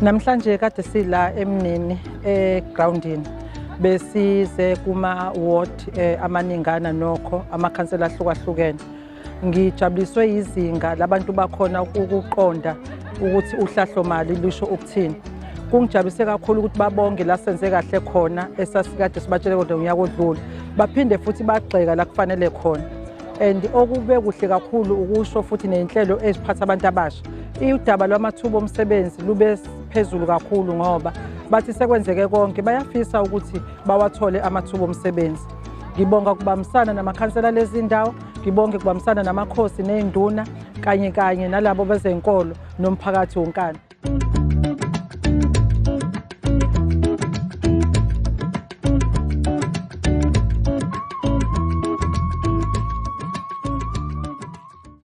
Namhlanje kade sila eMnini egroundini, besize kuma ward amaningana nokho, amakhansela ahlukahlukene. Ngijabuliswe izinga labantu bakhona ukuqonda ukuthi uhlahlo mali lusho ukuthini. Kungijabulise kakhulu ukuthi babonge la senze kahle khona esasikade sibatshele kodwa ngonyaka odlule, baphinde futhi bagxeka la kufanele khona. And okube kuhle kakhulu ukusho futhi ney'nhlelo eziphatha abantu abasha, udaba lwamathuba omsebenzi lube phezulu kakhulu, ngoba bathi sekwenzeke konke, bayafisa ukuthi bawathole amathuba omsebenzi. Ngibonga ukubambisana namakhansela lezi ndawo, ngibonge ukubambisana namakhosi ney'nduna kanye kanye nalabo bezenkolo nomphakathi wonkana.